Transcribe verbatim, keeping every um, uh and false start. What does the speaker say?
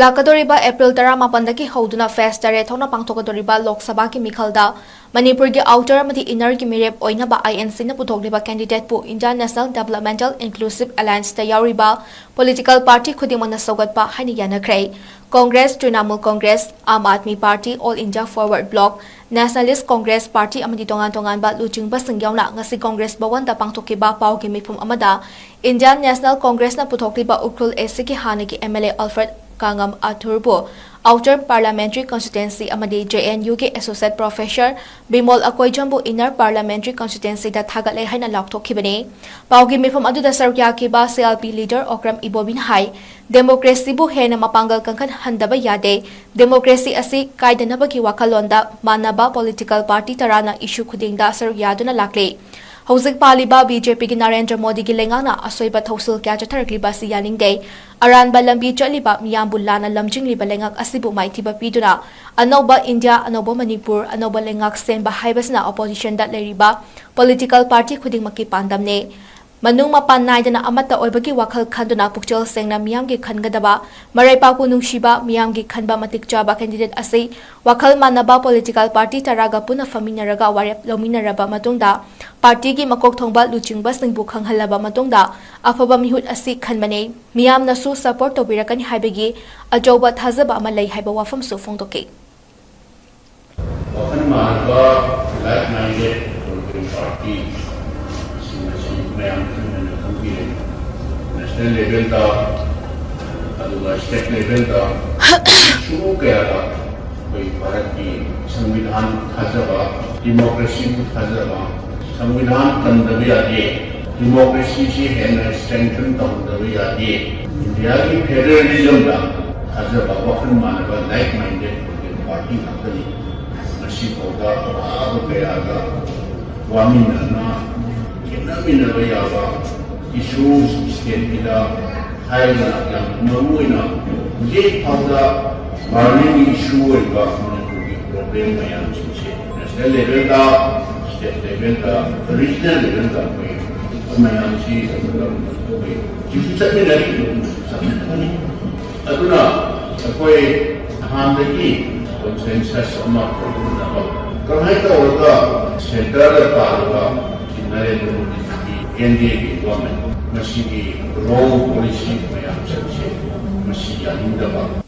ꯂꯥꯛꯀꯗꯧꯔꯤꯕ April ꯇꯔꯥꯃꯥꯄꯟꯗꯒꯤ ꯍꯧꯗꯨꯅ phase ꯇꯔꯦꯠ ꯊꯣꯛꯅ ꯄꯥꯡꯊꯣꯛꯀꯗꯧꯔꯤꯕ ꯂꯣꯛ ꯁꯚꯥꯒꯤ ꯃꯤꯈꯜꯗ ꯃꯅꯤꯄꯨꯔꯒꯤ ꯑꯥꯎꯇꯔ ꯑꯃꯗꯤ ꯏꯟꯅꯔꯒꯤ ꯃꯤꯔꯦꯞ ꯑꯣꯏꯅꯕ ꯑꯥꯏ ꯑꯦꯟ ꯁꯤꯅ ꯄꯨꯊꯣꯛꯂꯤꯕ ꯀꯦꯟꯗꯤꯗꯦꯠꯄꯨ Indian National Developmental Inclusive Allianceꯇ ꯌꯥꯎꯔꯤꯕ ꯄꯣꯂꯤꯇꯤꯀꯦꯜ ꯄꯥꯔꯇꯤ ꯈꯨꯗꯤꯡꯃꯛꯅ ꯁꯧꯒꯠꯄ ꯍꯥꯏꯅ ꯌꯥꯅꯈ꯭ꯔꯦ꯫ Congress, Trinamool Congress, Aam Aadmi party, all India forward bloc, nationalist Congress party ꯑꯃꯗꯤ ꯇꯣꯉꯥꯟ ꯇꯣꯉꯥꯟꯕ ꯂꯨꯆꯤꯡꯕꯁꯤꯡ ꯌꯥꯎꯅ ꯉꯁꯤ ꯀꯣꯡꯒ꯭ꯔꯦꯁ ꯚꯋꯟꯗ ꯄꯥꯡꯊꯣꯛꯈꯤꯕ ꯄꯥꯎꯒꯤ ꯃꯤꯐꯝ ꯑꯃꯗ Indian National Congressꯅ ꯄꯨꯊꯣꯛꯂꯤꯕ ꯎꯈ꯭ꯔꯨꯜ ꯑꯦꯁꯤꯒꯤ ꯍꯥꯟꯅꯒꯤ M L A Alfred Kangam ꯑꯊꯨꯔꯕꯨ ꯑꯥꯎꯇꯔ ꯄꯥꯔꯂꯥꯃꯦꯟꯇꯔꯤ ꯀꯟꯁꯇꯤꯇ꯭ꯋꯦꯟꯁꯤ ꯑꯃꯗꯤ ꯖꯦ ꯑꯦꯟ ꯌꯨꯒꯤ ꯑꯦꯁꯣꯁꯤꯌꯦꯠ ꯄ꯭ꯔꯣꯐꯦꯁꯔ ꯕꯤꯃꯣꯜ ꯑꯀꯣꯏꯖꯝꯕꯨ ꯏꯟꯅꯔ ꯄꯥꯔꯂꯥꯃꯦꯟꯇꯔꯤ ꯀꯟꯁꯇꯤꯇ꯭ꯋꯦꯟꯁꯤꯗ ꯊꯥꯒꯠꯂꯦ ꯍꯥꯏꯅ ꯂꯥꯎꯊꯣꯛꯈꯤꯕꯅꯤ꯫ ꯄꯥꯎꯒꯤ ꯃꯤꯐꯝ ꯑꯗꯨꯗ ꯁꯔꯨꯛ ꯌꯥꯈꯤꯕ C R P leader Okram ꯏꯕꯣꯕꯤꯅ ꯍꯥꯏ, ꯗꯦꯃꯣꯀ꯭ꯔꯦꯁꯤꯕꯨ ꯍꯦꯟꯅ ꯃꯄꯥꯡꯒꯜ ꯀꯟꯈꯠꯍꯟꯗꯕ ꯌꯥꯗꯦ꯫ ꯗꯦꯃꯣꯀ꯭ꯔꯦꯁꯤ ꯑꯁꯤ ꯀꯥꯏꯗꯅꯕꯒꯤ ꯋꯥꯈꯜꯂꯣꯟꯗ ꯃꯥꯟꯅꯕ ꯄꯣꯂꯤꯇꯤꯀꯦꯜ ꯄꯥꯔꯇꯤ ꯇꯔꯥꯅ ꯏꯁꯨ ꯈꯨꯗꯤꯡꯗ ꯁꯔꯨꯛ ꯌꯥꯗꯨꯅ ꯂꯥꯛꯂꯤ꯫ ꯍꯧꯖꯤꯛ ꯄꯥꯜꯂꯤꯕ ꯕꯤ ꯖꯦ ꯄꯤꯒꯤ ꯅꯔꯦꯟꯗ꯭ꯔ ꯃꯣꯗꯤꯒꯤ ꯂꯩꯉꯥꯛꯅ ꯑꯁꯣꯏꯕ ꯊꯧꯁꯤꯜ ꯀꯌꯥ ꯆꯠꯊꯔꯛꯂꯤꯕ ꯑꯁꯤ ꯌꯥꯅꯤꯡꯗꯦ꯫ ꯑꯔꯥꯟꯕ ꯂꯝꯕꯤ ꯆꯠꯂꯤꯕ ꯃꯤꯌꯥꯝꯕꯨ ꯂꯥꯟꯅ ꯂꯝꯖꯤꯡꯂꯤꯕ ꯂꯩꯉꯥꯛ ꯑꯁꯤꯕꯨ ꯃꯥꯏꯊꯤꯕ ꯄꯤꯗꯨꯅ ꯑꯅꯧꯕ ꯏꯟꯗꯤꯌꯥ, ꯑꯅꯧꯕ ꯃꯅꯤꯄꯨꯔ, ꯑꯅꯧꯕ ꯂꯩꯉꯥꯛ ꯁꯦꯝꯕ ꯍꯥꯏꯕꯁꯤꯅ ꯑꯣꯄꯣꯖꯤꯁꯟꯗ ꯂꯩꯔꯤꯕ ꯄꯣꯂꯤꯇꯤꯀꯦꯜ ꯄꯥꯔꯇꯤ ꯈꯨꯗꯤꯡꯃꯛꯀꯤ ꯄꯥꯟꯗꯝꯅꯤ꯫ ꯃꯅꯨꯡ ꯃꯄꯥꯟ ꯅꯥꯏꯗꯅ ꯑꯃꯠꯇ ꯑꯣꯏꯕꯒꯤ ꯋꯥꯈꯜ ꯈꯟꯗꯨꯅ ꯄꯨꯛꯆꯦꯜ ꯁꯦꯡꯅ ꯃꯤꯌꯥꯝꯒꯤ ꯈꯟꯒꯗꯕ, ꯃꯔꯩꯄꯥꯛꯄꯨ ꯅꯨꯡꯁꯤꯕ, ꯃꯤꯌꯥꯝꯒꯤ ꯈꯟꯕ ꯃꯇꯤꯛ ꯆꯥꯕ ꯀꯦꯟꯗꯤꯗꯦꯠ ꯑꯁꯤ ꯋꯥꯈꯜ ꯃꯥꯟꯅꯕ ꯄꯣꯂꯤꯇꯤꯀꯦꯜ ꯄꯥꯔꯇꯤ ꯇꯔꯥꯒ ꯄꯨꯟꯅ ꯐꯝꯃꯤꯟꯅꯔꯒ ꯋꯥꯔꯦꯞ ꯂꯧꯃꯤꯟꯅꯔꯕ ꯃꯇꯨꯡꯗ, ꯄꯥꯔꯇꯤꯒꯤ ꯃꯀꯣꯛ ꯊꯣꯡꯕ ꯂꯨꯆꯤꯡꯕꯁꯤꯡꯕꯨ ꯈꯪꯍꯜꯂꯕ ꯃꯇꯨꯡꯗ ꯑꯐꯕ ꯃꯤꯍꯨꯠ ꯑꯁꯤ ꯈꯟꯕꯅꯤ꯫ ꯃꯤꯌꯥꯝꯅꯁꯨ ꯁꯄꯣꯔꯠ ꯇꯧꯕꯤꯔꯛꯀꯅꯤ ꯍꯥꯏꯕꯒꯤ ꯑꯆꯧꯕ ꯊꯥꯖꯕ ꯑꯃ ꯂꯩ ꯍꯥꯏꯕ ꯋꯥꯐꯝꯁꯨ ꯐꯣꯡꯗꯣꯛꯈꯤ꯫ ꯋꯥꯈꯜ ꯃꯥꯟꯅꯕ, like minded political party ꯁꯤꯡ ꯑꯁꯤ ꯃꯌꯥꯝ ꯈꯪꯅꯅ ꯈꯪꯕꯤꯔꯦ꯫ ꯅꯦꯁꯅꯦꯜ ꯂꯦꯚꯦꯜꯗ, ꯑꯗꯨꯒ ꯁ꯭ꯇꯦꯠ ꯂꯦꯚꯦꯜꯗ ꯏꯁꯨ ꯀꯌꯥꯗ ꯑꯩꯈꯣꯏ ꯚꯥꯔꯠꯀꯤ ꯁꯪꯕꯤꯙꯥꯟ ꯊꯥꯖꯕ, ꯗꯤꯃꯣꯀ꯭ꯔꯦꯁꯤꯕꯨ ꯊꯥꯖꯕ, ꯁꯪꯕꯤꯙꯥꯟ ꯀꯟꯗꯕ ꯌꯥꯗꯦ, ꯗꯤꯃꯣꯀ꯭ꯔꯦꯁꯤꯁꯤ ꯍꯦꯟꯅ ꯁ꯭ꯇꯔꯦꯡꯊꯟ ꯇꯧꯍꯟꯗꯕ ꯌꯥꯗꯦ, ꯏꯟꯗꯤꯌꯥꯒꯤ ꯐꯦꯗꯔꯦꯂꯤꯖꯝꯗ ꯊꯥꯖꯕ, ꯋꯥꯈꯜ ꯃꯥꯟꯅꯕ, like minded political party ꯉꯥꯛꯇꯅꯤ꯫ ꯉꯁꯤꯐꯥꯎꯗ ꯑꯋꯥꯕ ꯀꯌꯥꯒ ꯋꯥꯃꯤꯟꯅꯅ ꯈꯦꯠꯅꯃꯤꯟꯅꯕ ꯌꯥꯕ ꯏꯁꯨꯁ ꯁ꯭ꯇꯦꯠꯀꯤꯗ ꯍꯥꯏꯔꯒꯅ ꯌꯥꯝ ꯃꯔꯨ ꯑꯣꯏꯅ ꯍꯧꯖꯤꯛ ꯐꯥꯎꯗ ꯕꯔꯅꯤꯡ ꯏꯁꯨ ꯑꯣꯏꯕ ꯃꯅꯤꯄꯨꯔꯒꯤ ꯄ꯭ꯔꯣꯕ꯭ꯂꯦꯝ ꯃꯌꯥꯝꯁꯤꯡꯁꯦ ꯅꯦꯁꯅꯦꯜ ꯂꯦꯚꯦꯜꯗ, ꯁ꯭ꯇꯦꯠ ꯂꯦꯚꯦꯜꯗ, ꯔꯤꯖꯅꯦꯜ ꯂꯦꯚꯦꯜꯗ ꯑꯩꯈꯣꯏ ꯃꯌꯥꯝꯁꯤ ꯑꯩꯈꯣꯏ ꯍꯧꯖꯤꯛꯁꯨ ꯆꯠꯃꯤꯟꯅꯔꯤ, ꯆꯠꯃꯤꯟꯅꯒꯅꯤ꯫ ꯑꯗꯨꯅ ꯑꯩꯈꯣꯏ ꯍꯥꯟꯅꯗꯒꯤ ꯀꯟꯁꯦꯟꯁꯁ ꯑꯃ ꯄꯨꯔꯛꯅꯕ, ꯀꯃꯥꯏꯅ ꯇꯧꯔꯒ ꯁꯦꯟꯇꯔꯗ ꯄꯥꯜꯂꯤꯕ ꯅꯔꯦꯟꯗ꯭ꯔ ꯃꯣꯗꯤꯒꯤ ꯑꯦꯟ ꯗꯤ ꯑꯦꯒꯤ ꯒꯣꯔꯃꯦꯟ ꯃꯁꯤꯒꯤ ꯔꯣꯡ ꯄꯣꯂꯤꯁꯤ ꯃꯌꯥꯝꯁꯤꯡꯁꯦ ꯃꯁꯤ ꯌꯥꯅꯤꯡꯗꯕ,